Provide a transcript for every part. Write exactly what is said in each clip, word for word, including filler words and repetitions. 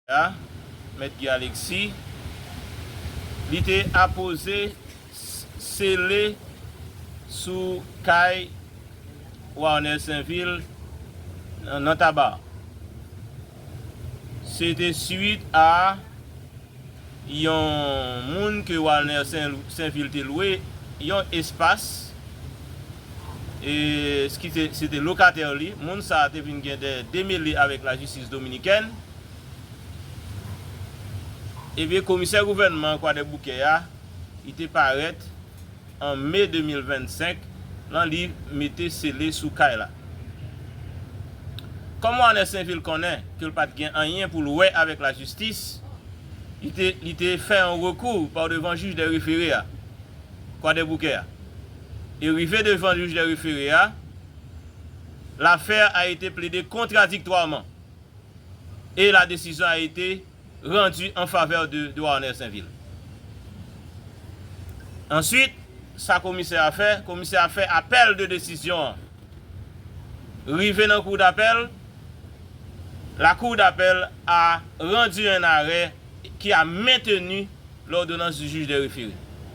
a, Mèt Guy Alexis, li te apoze sele sou kay Warner Sainvil nan, nan Taba. Se te swit a yon moun ke Warner Sainvil te lwe yon espas, e ki te, se te lokatè li. Moun sa a te vin gen de demele avèk lajistis dominikèn. Ebyen, komisè gouvènman Kwadèboukè a, li te parèt an me de mil vennsenk, lan li mete sele sou kay la. Kòm Warner Sainvil konnen ke l pa t gen anyen pou l wè avèk lajistis, li te, li te fè yon rekou pa devan jij de refere a, Kwadèboukè a. E rive devan jij de refere a, l'affaire a été plaidée contradictoirement et la décision a été rendue en faveur de, de Warner Sainvil. Answit, sa komisè a fè, komisè a fè apèl de desizyon an. Rive nan kou dapèl, la cour d'appel a rendu un arrêt qui a maintenu l'ordonnance du juge de référé.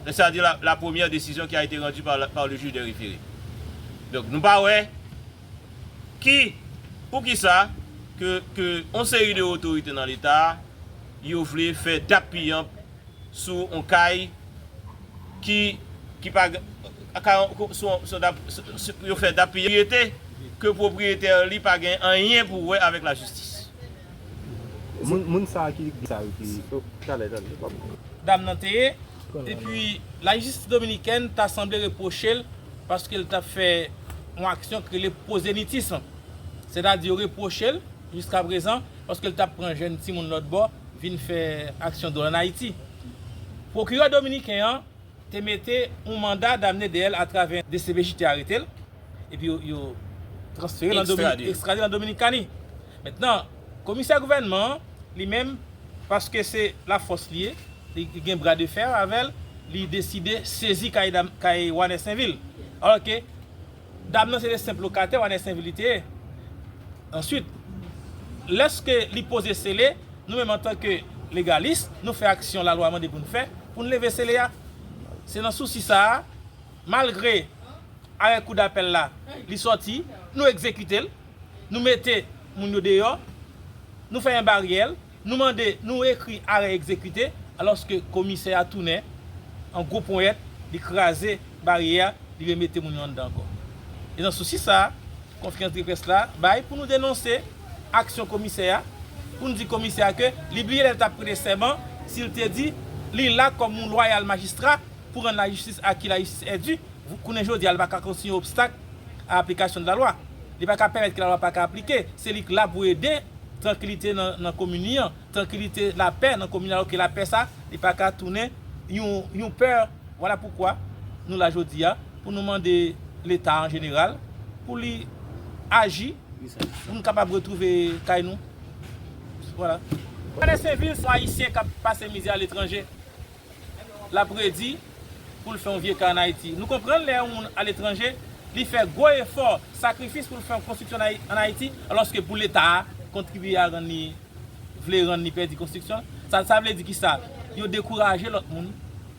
C'est-à-dire la, la première décision qui a été rendue par, la- par le juge de référé. Donk, nou pa wè ki, poukisa ke, ke yon seri de otorite nan Leta a, yo vle fè dap piyanp sou yon kay ki, ki pa gen, ka, sou, sou dap, sou, sou, yo fè dap piyanp ke pwopriyetè li pa gen anyen pou wè avèk lajistis. Moun, moun sa a ki di sa yo ki. Talè, talè. Dam nan te ye. Epi lajistis dominikèn ta sanble repwoche l paske l t ap fè yon aksyon ki rele pwozenitis. Sètadi yo repwoche l jiskaprezan paske l t ap pran jèn timoun lòtbò vin fè aksyon dwòl ann Ayiti. Pwokirè dominiken an te mete yon manda damne dèyè l atravè D C P J te arete l epi yo, yo transfere l an Dominik, ekstrade l an Dominikani. Mentnan, komisè gouvènman an, li menm, paske se lafòs li ye, li gen bra de fè avè l, li deside sezi kay, kay Wanè Senvil. Alòske dam nan se te senp lokatè Wanè Senvil li te ye. Answit, lèske li poze sele, nou menm antanke legalis, nou fè aksyon lalwa mande pou n fè, pou n leve sele a. Se nan sousi sa a, malgre arè kou dapèl la, li sòti, nou egzekite l, nou mete moun yo deyò, nou fè yon baryè l, nou mande, nou ekri arè egzekite, alòske komisè a tounen an gwo ponyèt, li kraze baryè a, li remete moun yo anndan ankò. E nan sousi sa a, konferans de près la bay pou nou denonse aksyon komisè a, pou n di komisè a ke li bliye lè l t ap prete sèman, si l te di li la kòm yon lwayal majistra pou rann lajistis a qui la justice est due, kounye jodi a li pa ka konstitye obstak a aplikasyon de la lwa. Li pa ka pèmèt ke lalwa pa ka aplike. Se li k la pou ede trankilite nan, nan komin li an, trankilite, lapè nan komin li an, alòske lapè sa, li pa ka tounen yon, yon pè. Vwala poukwa nou la jodi a, pou nou mande Leta an jeneral pou li aji, pou nou kapab retwouve kay nou. Vwala. Wanè Senvil se yon Ayisyen k ap pase mizè aletranje. L ap redi pou l fè yon vye kay ann Ayiti. Nou konprann lè yon moun aletranje, li fè gwo efò, sakrifis pou l fè yon konstriksyon ann Ayi- ann Ayiti, alòske pou Leta a kontribye a rann li, vle rann li pèdi konstriksyon. Sa, sa vle di kisa? Yo dekouraje lòt moun.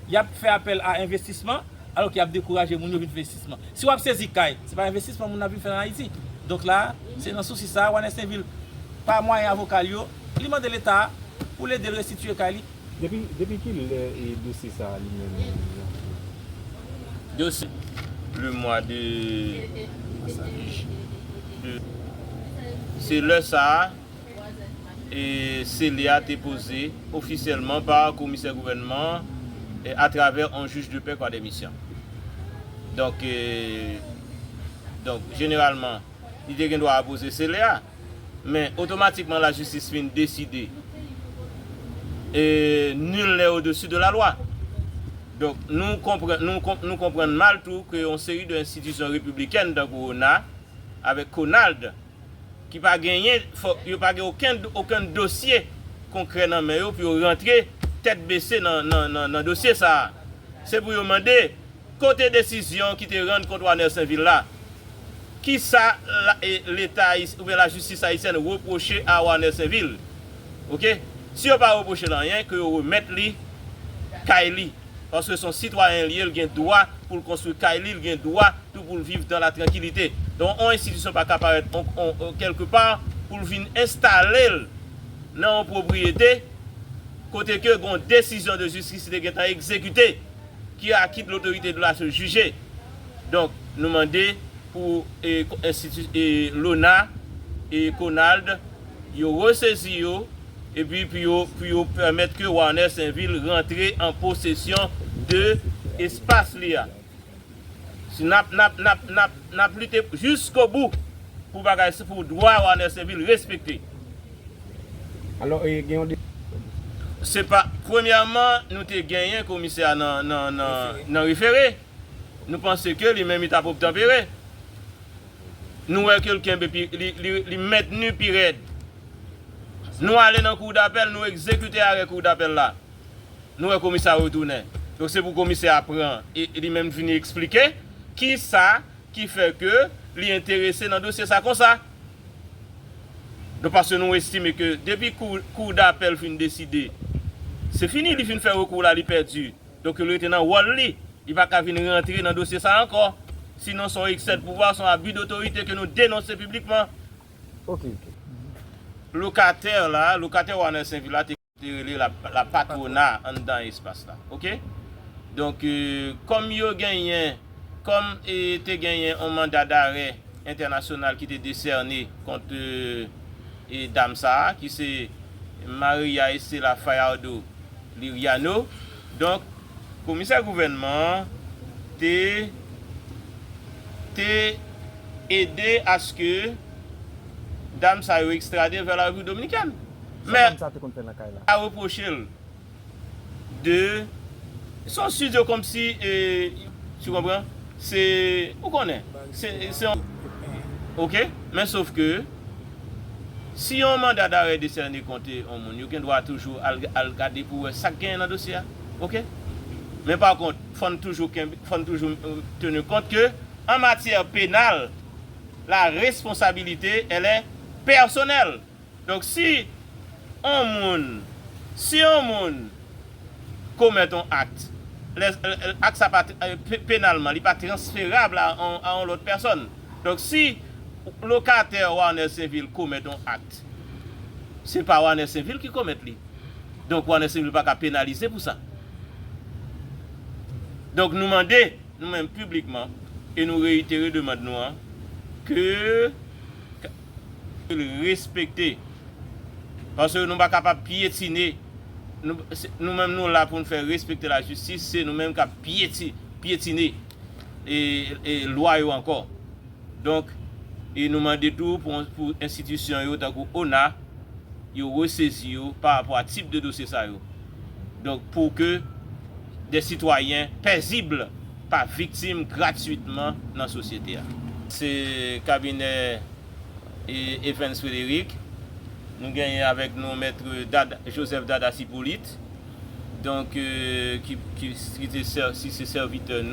Y ap fè apèl a envestisman, alòske y ap dekouraje moun yo vin fè envestisman. Si w ap sezi kay, se pa envestisman moun nan ap vin fè ann Ayiti. Donk la, se nan sousi sa a, Wanè Senvil, pa mwayen avoka l yo, li mande Leta a pou l ede l restitiye kay li. Depi, depi ki lè e dosye sa a li menm? Dosye le mwa de, de se lè sa a, e sele a te poze ofisyèlman pa komisè gouvènman an, e atravè yon jij de pè Kwadèmisyon. Donk, e, donk, jeneralman, li te gen dwa a poze sele a, men otomatikman lajistis fin deside, e nul n'est au-dessus de la loi. Donk, nou konprann, nou, nou konprann mal tou ke yon seri de enstitisyon repiblikèn tankou ona avèk konald ki pa genyen, fò, yo pa gen okenn, okenn dosye konkrè nan men yo pou yo rantre tèt bese nan, nan, nan, nan dosye sa a. Se pou yo mande, kote desizyon ki te rann kont Wanè Senvil la? Kisa la, e, Leta ayis- oubyen lajistis ayisyèn repwoche a Wanè Senvil? Oke? Si yo pa repwoche l anyen, ke yo remèt li kay li. Paske se yon sitwayen li ye, l gen dwa pou l konstwi kay li, l gen dwa tou pou l viv dans la tranquillité. Donk, yon enstitisyon pa ka parèt on, on, on, kèlkepa pou l vin enstale l nan yon pwopriyete kote ke gen yon desizyon de jistis ki te gentan egzekite, ki a ki lotorite de la se jije. Donk, nou mande pou e, enstiti, e, Lona e Conald, yo resezi yo, epi pou yo, pou yo pèmèt ke Warner Sainvil rantre an posesyon de espas li a. Si n ap, n ap, n ap, n ap, n ap lite jiskobou pou bagay, pou dwa Warner Sainvil respekte. Alò, e, gen yon de- Se pa, premyèman, nou te genyen komisè a nan, nan, nan, nan refere. Nou panse ke li menm li t ap obtanpere. Nou wè ke l kenbe pi, li, li, li mentni pi rèd. Nou ale nan kou dapèl, nou egzekite arè kou dapèl la. Nou wè komisè a retounen. Donk se pou komisè a pran e, e li menm vini eksplike kisa ki fè ke li enterese nan dosye sa konsa. Donk paske nou estime ke depi kou, kou dapèl fin deside, se fini, li fin fè rekou la, li pèdi. Donk li rete nan wòl li. Li pa ka vin rantre nan dosye sa ankò. Sinon, se yon eksè de pouvwa, se yon abi dotorite ke nou denonse piblikman. Ok, ok. Lokatè la, lokatè Warner Sainvil la te, te rele la, la patrona anndan espas la. Ok? Donk, e, kòm yo genyen, kòm, e, te genyen yon manda darè entènasyonal ki te desène kont, e, e dam sa a, ki se Maria Estela Fajardo Liriano. Donk, komisè gouvènman an te, te ede aske dam sa yo ekstrade vè la Repiblik Dominikèn. Men, sa dam sa te konn fè nan kay la? A repwoche l de, se yon studio kòmsi, e, tu konpran? Se, ou konnen, se, se yon, ok, men sof ke si yon manda darè desène kont yon moun, yo gen dwa toujou al, al gade pou wè sa k genyen nan dosye a, ok? Men pa kont, fò n toujou kenbe, fò n toujou, e, teni kont ke an matyè penal, la responsabilité, elle est personnelle. Donk, si yon moun, si yon moun komèt yon akt, lè, lè, akt sa pa, e, pe-, penalman, li pa transferab a, a, a yon lòt pèsòn. Donk, si lokatè Warner Sainvil komèt yon akt, se pa Warner Sainvil ki komèt li. Donk, Warner Sainvil pa ka penalize pou sa. Donk, nou mande, nou menm piblikman, e nou reyitere demann nou an, ke l respekte. Paske nou pa kapab pyetine. Nou, se, nou menm nou la pou n fè respekte lajistis, se nou menm k ap pyeti-, pyetine e, e lwa yo ankò. Donk, e nou mande tou pou, pou enstitisyon yo, tankou ona, yo resezi yo pa rapò a tip de dosye sa yo. Donk, pou ke de sitwayen pezib pa viktim gratwitman nan sosyete a. Se kabinè, e, Evens Frederick. Nou genyen avèk nou Mèt Dada, Joseph Dadas Hyppolite, donk, e, ki, ki, ki te sè-, ki se sèvitè nou.